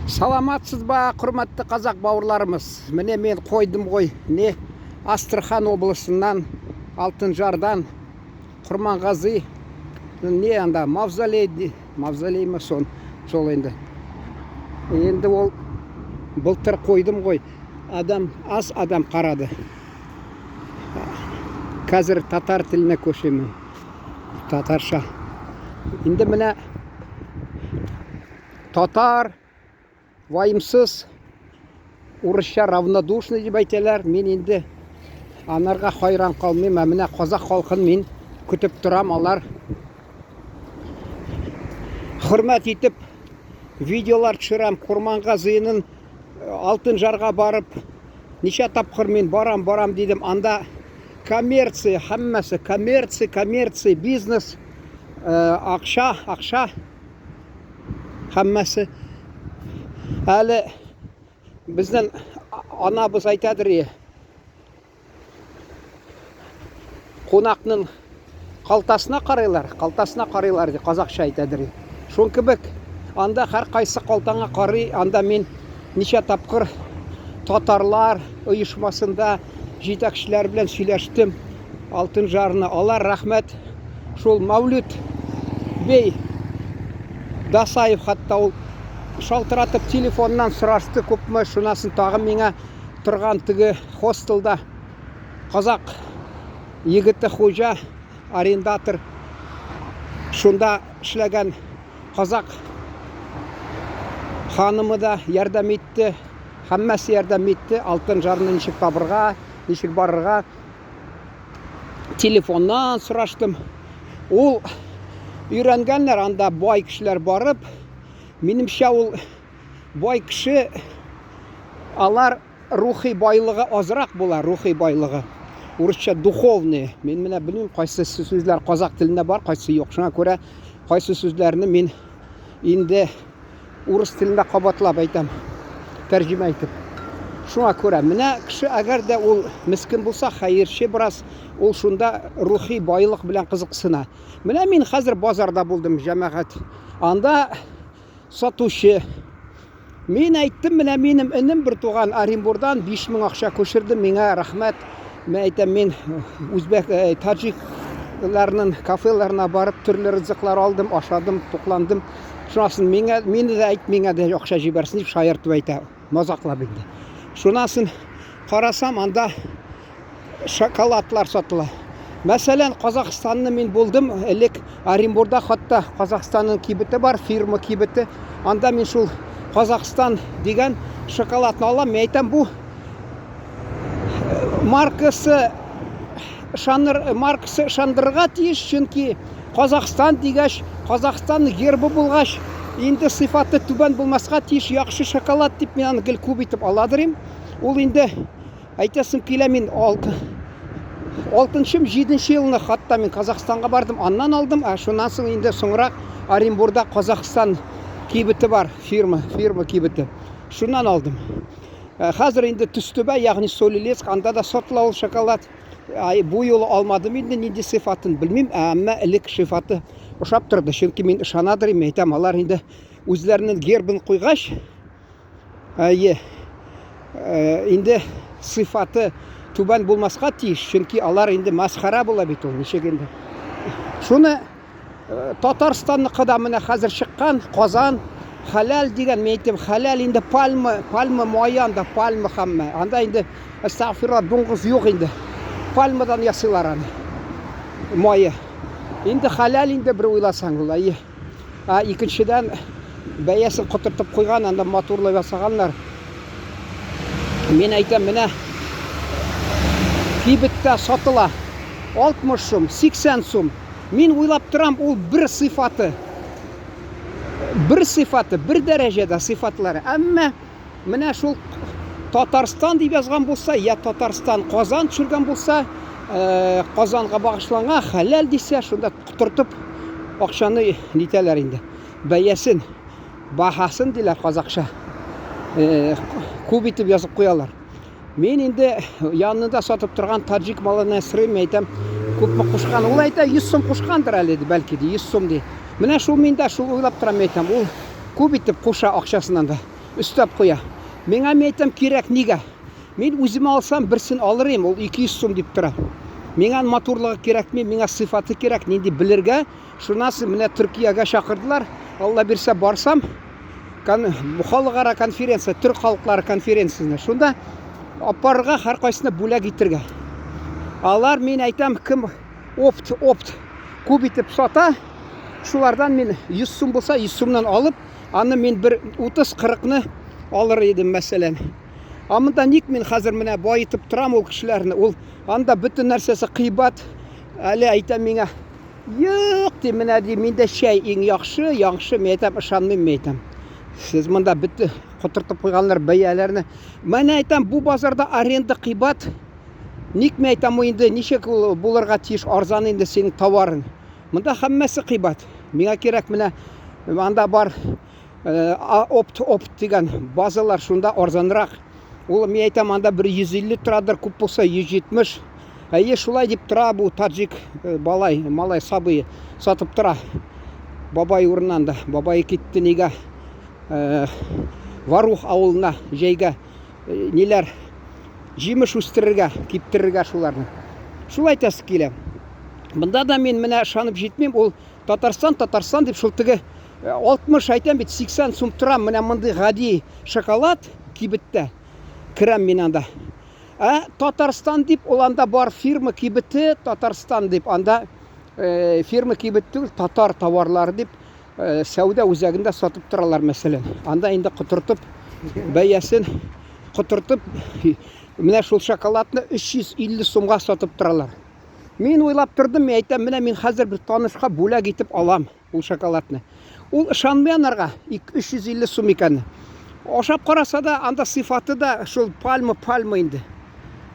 Саламатсыз ба, құрметті қазақ бауырларымыз. Міне мен қойдым ғой. Не Астрахан облысынан, Алтынжардан, Құрманғазы, не анда мавзолей, мавзолей ма сон, сол енді. Енді ол былтыр қойдым ғой. Адам, аз адам қарады. Қазір татар тіліне көшемін. Татарша. Енді міне татар вайымсыз, урысча равнодушный дип әйтәләр. Мин инде анарга хайран калмыйм. Ә менә казах халкын мин көтеп торам. Алар хөрмәт итеп видеолар төшерәм. Курманғазының Алтын Жарга барып, ничә тапкыр мин барам, барам дидем. Анда коммерция, һәммәсе коммерция, коммерция, бизнес, акча, акча. Һәммәсе. Әле безнең анабыз әйтәдер, кунакның калтасына карыйлар, калтасына карыйлар ди, казакча әйтәдер. Шул кебек анда һәркайсы калтаңа карый, анда мин ничә тапкыр татарлар оешмасында җитәкчеләр белән сөйләштем. Алтын жарны алар рәхмәт. Шул Мәүлүт бей Дасаев хатта ул шалтыратып телефоннан сорашты күпме, шунасын тагын миңа торган теге хостелда казак егете хуҗа, арендатор, шунда эшләгән казак ханымы да ярдәм итте. Һәммәсе ярдәм итте. Алтын жарны ничек табырга, ничек барырга. Телефоннан сораштым. Ул өйрәнгәннәр анда бай кешеләр барып, минемчә ул бай кеше алар рухи байлыгы азрак була, рухи байлыгы. Урысча духовный. Мин менә белмим, кайсы сүзләр казак телендә бар, кайсы юк. Шуңа күрә кайсы сүзләрне мин инде урыс телендә кабатлап әйтәм, тәрҗемә итеп. Шуңа күрә менә кеше әгәр дә ул мескен булса, хәерче бераз, ул шунда рухи байлык белән кызыксына. Менә мин хәзер базарда булдым, җәмәгать. Анда сатучы. Мин әйттем, менә минем энем бер туган Оренбурдан 5000 акча күчерде, миңа рәхмәт. Мен әйтәм, мин үзбәк, э, таджикларның кафеларына барып төрле ризыклар алдым, ашадым, тукландым. Шунасын миңа, мине дә әйт, миңа да акча җибәрсен дип шаяртып әйтә, мазаклап инде. Шунасын карасам, анда шоколадлар сатыла. Мәсәлән, Казахстанны мин булдым, элек Оренбурда хатта Казахстанның кибете бар, фирма кибете. Анда мин шул Казахстан дигән шоколадны алам. Мин әйтәм, бу э, маркасы ышаныр, маркасы ышандырырга тиеш, чөнки Казахстан дигәч, Казахстан гербы булгач, инде сыйфаты түбән булмаска тиеш, яхшы шоколад дип мин аны гел күп итеп аладыр идем. Ул инде Әйтәсем килә, мин алты, алтынчы, җиденче елны хатта мин Казахстанга бардым, аннан алдым, ә шуннан соң инде соңрак Оренбурда Казахстан кибете бар, фирма, фирма кибете. Шуннан алдым. Ә, хәзер инде Төстүбә, ягъни Солилецк, анда да сатыла ул шоколад. Ай, бу юлы алмадым инде, нинди сыйфатын белмим, ә әмма элек сыйфаты ошап торды, чөнки мин ышанадыр идем, әйтәм, алар инде үзләренең гербын куйгач, Әйе. Э, инде сыйфаты түбән булмаска тиеш, чөнки алар инде масхара була бит ул, ничек инде. Шуны э, Татарстанныкы да менә хәзер чыккан, Казан, хәләл дигән, мин әйтәм, хәләл инде пальма, пальма мае анда, пальма һәммә. Анда инде, әстәгъфирулла, дуңгыз юк инде. Пальмадан ясыйлар аны. Мае. Инде хәләл инде бер уйласаң ул, әйе. Ә икенчедән, бәясен котыртып куйган, анда матурлап ясаганнар. Мин әйтәм, менә кибеттә сатыла 60 сум, 80 сум. Мин уйлап торам, ул бер сыйфаты. Бер сыйфаты, бер дәрәҗәдә сыйфатлары. Әмма Менә шул Татарстан дип язган булса, я Татарстан Казан төшергән булса, э, Казанга багышланган хәләл дисә, шунда котыртып акчаны нитәләр инде. Бәясен, баһасын диләр казакча. Э, күп итеп язып куялар. Мин инде янында сатып торган таджик малына сорыйм, әйтәм, күпме кушкан? Ул әйтә, 100 сум кушкандыр әле, ди, бәлки ди, 100 сум ди. Менә шул мин дә шул уйлап торам, әйтәм, ул күп итеп куша акчасыннан да. өстәп куя. Миңа, мин әйтәм, кирәк, нигә? Мин үземә алсам, берсен алыр идем, ул 200 сум дип тора. Миңа матурлыгы кирәкми, миңа сыйфаты кирәк, нинди белергә. Шуннан соң менә Төркиягә чакырдылар. Алла бирсә барсам, кон, халыкара конференция, төрк халыклары конференциясенә. Шунда апарырга һәркайсына бүләк итергә. Алар, мин әйтәм, кем опт, опт күп итеп сата, шулардан мин 100 сум булса, 100 сумнан алып, аны мин бер 30-40-ны алыр идем, мәсәлән. А монда ник мин хәзер менә баетып торам ул кешеләрне? Ул анда бөтен нәрсәсе кыйбат. Әле әйтәм миңа, юк, ди, менә ди, миндә чәй иң яхшы, яхшы, мин әйтәм, ышанмыйм, мин әйтәм. Сез монда бөтен котыртып куйганнар бәяләрне. Менә әйтәм, бу базарда аренда кыйбат. Ник мин әйтәм, инде ничек ул булырга тиеш арзан инде синең товарың. Монда һәммәсе кыйбат. Миңа кирәк менә анда бар опт опт дигән базалар шунда арзанрак. Ул мин әйтәм, анда бер 150 торадыр, күп булса 170. Әйе, шулай дип тора бу таджик балай, малай сабый сатып тора. Бабай урыннан да. Бабай китте нигә? Варух авылына җәйгә ниләр җимеш үстерергә, киптерергә шуларны. Шулай әйтәсе килә. Монда да мин менә ышанып җитмим, ул Татарстан, Татарстан дип шул теге 60 әйтәм бит, 80 сум тора менә мондый гади шоколад кибеттә. Керәм мин анда. Ә Татарстан дип ул анда бар фирма кибете Татарстан дип анда э, фирма кибет түгел, татар товарлары дип э, сәүдә үзәгендә сатып торалар мәсәлән. Анда инде котыртып бәясен котыртып менә шул шоколадны 350 сумга сатып торалар. Мин уйлап тордым, мин әйтәм, менә мин хәзер бер танышка бүләк итеп алам ул шоколадны. Ул ышанмый анарга, 350 сум икәнне. Ашап караса да, анда сыйфаты да шул пальма, пальма инде.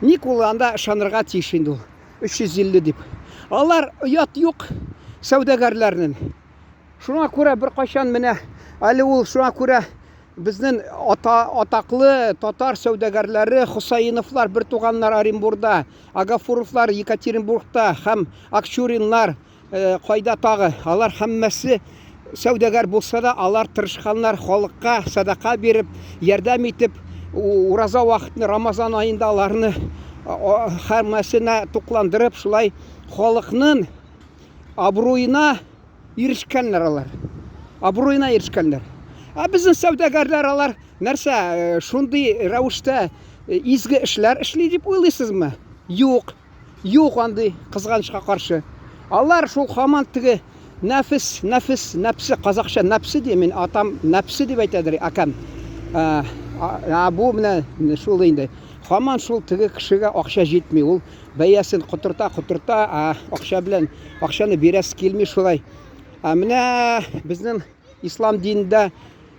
Ник ул анда ышанырга тиеш инде ул? 350 дип. Алар оят юк сәүдәгәрләрнең. Шуңа күрә беркайчан менә әле ул шуңа күрә безнең ата, атаклы татар сәүдәгәрләре Хусаиновлар бертуганнар Оренбурда, Агафуровлар Екатеринбургта һәм Акчуриннар э, кайда тагы. Алар һәммәсе сәүдәгәр булса да, алар тырышканнар халыкка садака биреп, ярдәм итеп, ураза вакытны Рамазан аенда аларны һәммәсенә тукландырып, шулай халыкның абруена ирешкәннәр алар. Абруена ирешкәннәр. Ә безнең сәүдәгәрләр алар нәрсә, э, шундый рәвештә э, изге эшләр эшли дип уйлыйсызмы? Юк. Юк андый кызганычка каршы. Алар шул хаман теге нәфес, нәфес, нәпсе, казакча нәпсе ди, мин атам нәпсе дип әйтәдер, акам. Ә, ә бу менә шул инде. Хаман шул теге кешегә акча җитми. Ул Бәясен котырта, котырта, ә акча белән акчаны бирәсе килми шулай. Ә менә безнең ислам динендә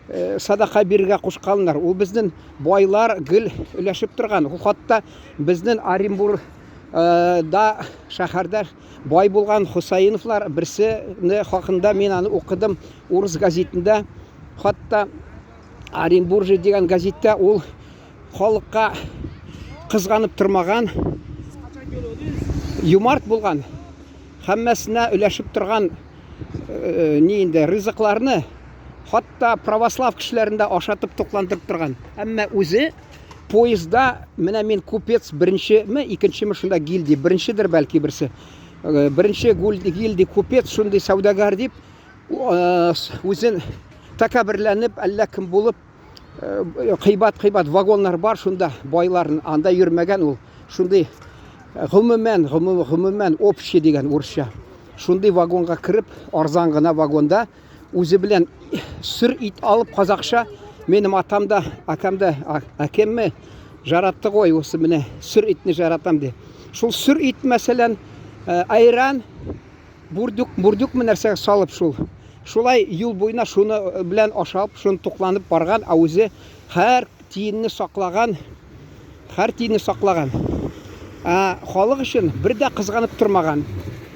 э, садака бирергә кушканнар. Ул безнең байлар гел өләшеп торган. Ул хатта безнең Оренбур э, да шәһәрдә бай булган Хусаиновлар берсене хакында мин аны укыдым урыс газетында. Хатта Оренбуржье дигән газеттә ул халыкка кызганып тормаган, юмарт булган, һәммәсенә өләшеп торган э, ни инде ризыкларны, хатта православ кешеләрен дә ашатып тукландырып торган. Әмма үзе поездда менә мин купец беренчеме, икенчеме шунда гильдия, беренчедер бәлки берсе. Э, беренче гильдия купец шундый сәүдәгәр дип э, үзен тәкәбберләнеп, әллә кем булып кыйбат-кыйбат вагоннар бар шунда байларын анда йөрмәгән ул шундый гомумән гомумән общий дигән урысча шундый вагонга кереп арзан гына вагонда үзе белән сүр ит алып казакша минем атам да акам да әкемме жаратты ғой осы менә сүр итне жаратам ди шул сүр ит мәсәлән айран Бурдюк, бурдюкмы нәрсәгә салып шул. Шулай юл буена шуны э, белән ашап, шуны тукланып барган, ә үзе һәр тиенне саклаган, һәр тиенне саклаган. Ә халык өчен бер дә кызганып тормаган.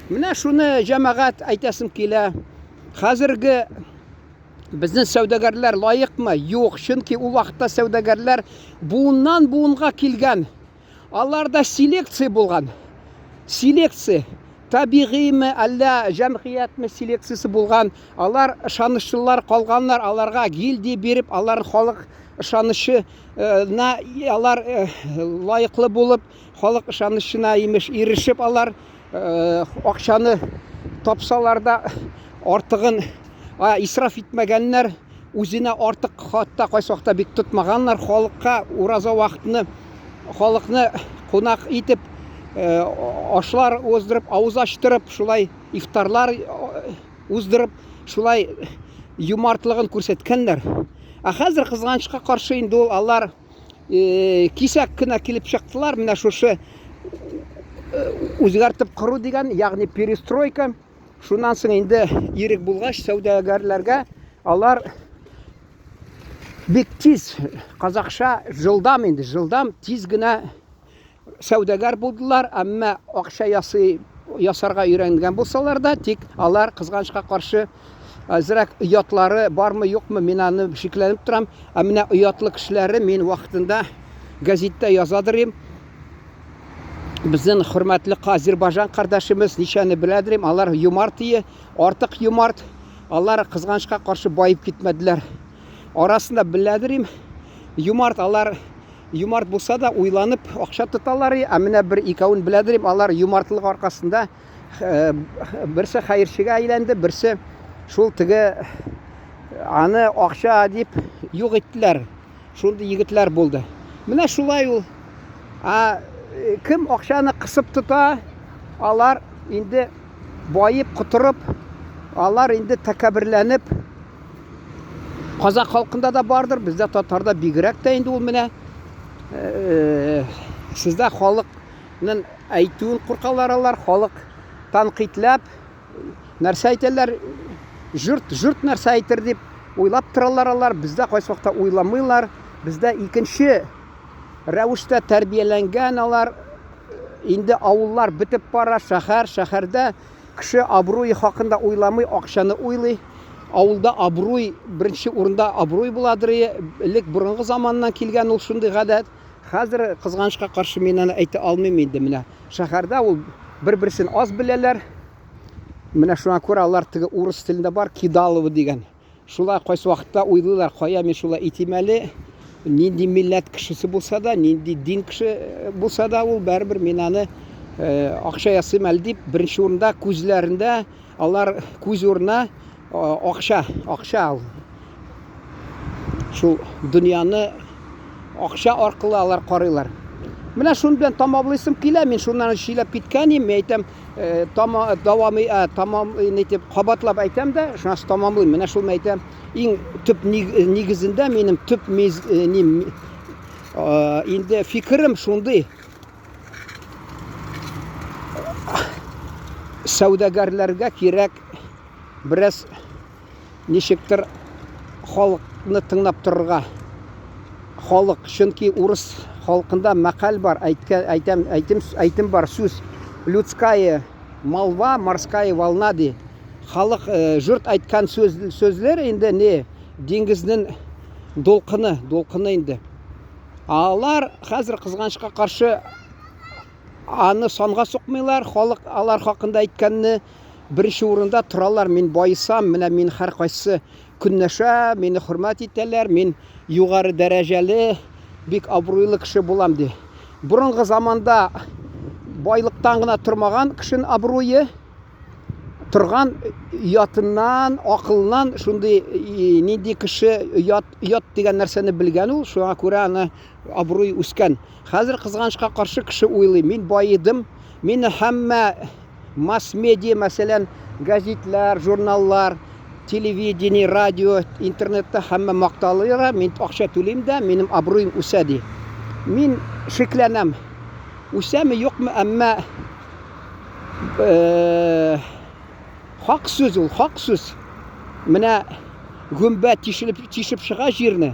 Менә шуны җәмәгать әйтәсем килә. Хәзерге безнең сәүдәгәрләр лаекмы? Юк, чөнки ул вакытта сәүдәгәрләр буыннан буынга килгән. Аларда селекция булган. Селекция. Табигыйме, әллә җәмгыятьме селекциясе булган. Алар ышанычлылар калганнар, аларга гильдия биреп, алар халык ышанычына алар лаеклы булып, халык ышанычына имеш ирешеп алар акчаны тапсалар да артыгын исраф итмәгәннәр, үзенә артык хатта кайсы вакытта бик тотмаганнар, халыкка ураза вакытны халыкны кунак итеп, ашлар уздырып, авыз ачтырып, шулай ифтарлар уздырып, шулай юмартлыгын күрсәткәннәр. Ә хәзер кызганычка каршы инде ул алар кисәк кенә килеп чыктылар. Менә шушы үзгәртеп кору дигән, ягъни перестройка. Шуннан соң инде ирек булгач, сәүдәгәрләргә алар бик тиз, казахша жылдам инде, жылдам тиз генә сәүдәгәр булдылар, әмма акча ясый ясарга өйрәнгән булсалар да, тик алар кызганычка каршы әзрәк оятлары бармы, юкмы, мин аны шикләнеп торам. Ә менә оятлы кешеләре мин вакытында гәзиттә язадыр идем. Безнең хөрмәтле Азербайҗан кардәшебез ничәне беләдер идем, алар юмарт ие, артык юмарт. Алар кызганычка каршы баеп китмәделәр. Арасында беләдер идем, юмарт алар Юмарт булса да, уйланып акча тоталар, ә менә бер икәвен беләдер идем, алар юмартлык аркасында э, берсе хәерчегә әйләнде, берсе шул теге аны акча дип юк иттеләр. Шундый егетләр булды. Менә шулай ул. Ә э, кем акчаны кысып тота, алар инде баеп, котырып, алар инде тәкәбберләнеп Казак халкында да бардыр, бездә татарда бигрәк тә инде ул менә э, сездә халыкның әйтүен куркалар алар, халык тәнкыйтьләп нәрсә әйтәләр, жұрт, жұрт нәрсә әйтер дип уйлап торалар алар, бездә кайсы вакытта уйламыйлар, бездә икенче рәвештә тәрбияләнгән алар, инде авыллар бетеп бара, шәһәр, шәһәрдә Кеше абруе хакында уйламый, акчаны уйлый. Авылда абруй, беренче урында абруй буладыр. Элек борынгы заманнан килгән ул шундый гадәт. Хәзер кызганычка каршы мин аны әйтә алмыйм инде менә. Шәһәрдә ул бер-берсен аз беләләр. Менә шуңа күрә алар теге урыс телендә бар кидалово дигән. Шулай кайсы вакытта уйлыйлар, кая мин шулай итим әле, нинди милләт кешесе булса да, нинди дин кеше э, булса да, ул барыбер мин аны э, акча ясыйм әле дип, беренче урында күзләрендә алар күз урына э, акча, акча ул. Шул дөньяны акча аркылы алар карыйлар. Менә шуның белән тамамлыйсым килә, мин шуннан сөйләп киткән идем, мин әйтәм, Э, тама, дәвам, э, тамам, нитеп, кабатлап әйтәм дә, шуннан соң тамамлыйм. Менә шул әйтәм, иң төп нигезендә минем төп миз, э, ним, инде фикерем шундый. Сәүдәгәрләргә кирәк бераз ничектер халыкны тыңлап торырга. Халык, чөнки урыс халкында мәкаль бар, әйткә, әйтәм, әйтем, әйтем бар, сүз. Людская молва, морская волна ди. Халык, э, жұрт әйткән сөз, сөзләр инде не, диңгезнең дулкыны, дулкыны инде. Алар хәзер кызганычка каршы аны санга сукмыйлар, халык алар хакында әйткәнне Беренче урында торалар, мин баесам, менә мин һәркайсы көнләшә, мине хөрмәт итәләр, мин югары дәрәҗәле, бик абруйлы кеше булам ди. Борынгы заманда байлыктан гына тормаган кешенең абруе, торган оятыннан, акылыннан шундый нинди кеше оят, оят дигән нәрсәне белгән ул, шуңа күрә аны абруй үскән. Хәзер кызганычка каршы кеше уйлый, мин баедым, мине һәммә Масс-медиа, мәсәлән, гәзитләр, журналлар, телевидение, радио, интернетта һәммә макталыйра, мин акча түлим дә, минем абруем үсә ди. Мин шикләнәм. Үсәме, юкмы, әмма э, хак сүз ул, хак сүз. Менә гөмбә тишелеп тишеп чыга җирне.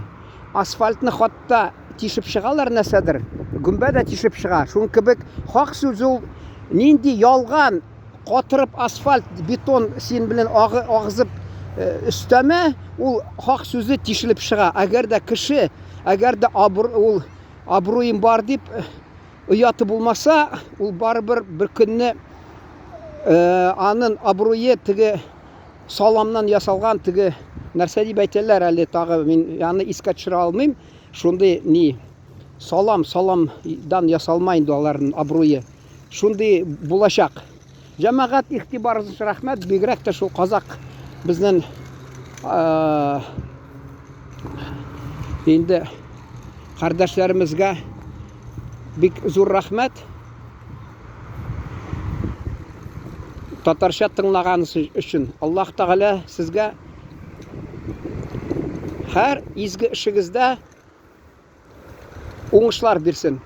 Асфальтны хатта тишеп чыгалар нәрсәдер, гөмбә дә тишеп чыга. Шуның кебек хак сүз ул нинди ялган катырып асфальт, бетон син белән агызып э, өстәмә, ул хак сүзе тишелеп чыга. Әгәр дә кеше, әгәр дә абр, ул абруем бар дип э, ояты булмаса, ул барыбер бер көнне э, анын абруе теге саламнан ясалган теге Нәрсә дип әйтәләр әле тагы мин аны искә төшерә алмыйм. Шундый ни салам, саламдан ясалма инде аларның абруе. Шундый булачак. Җәмәгать игътибарыгыз өчен рәхмәт. Бигрәк тә шул казак безнең инде кардәшләремезгә бик зур рәхмәт. Татарча тыңлаганыгыз өчен Аллаһ Тәгалә сезгә һәр изге эшегездә уңышлар бирсен.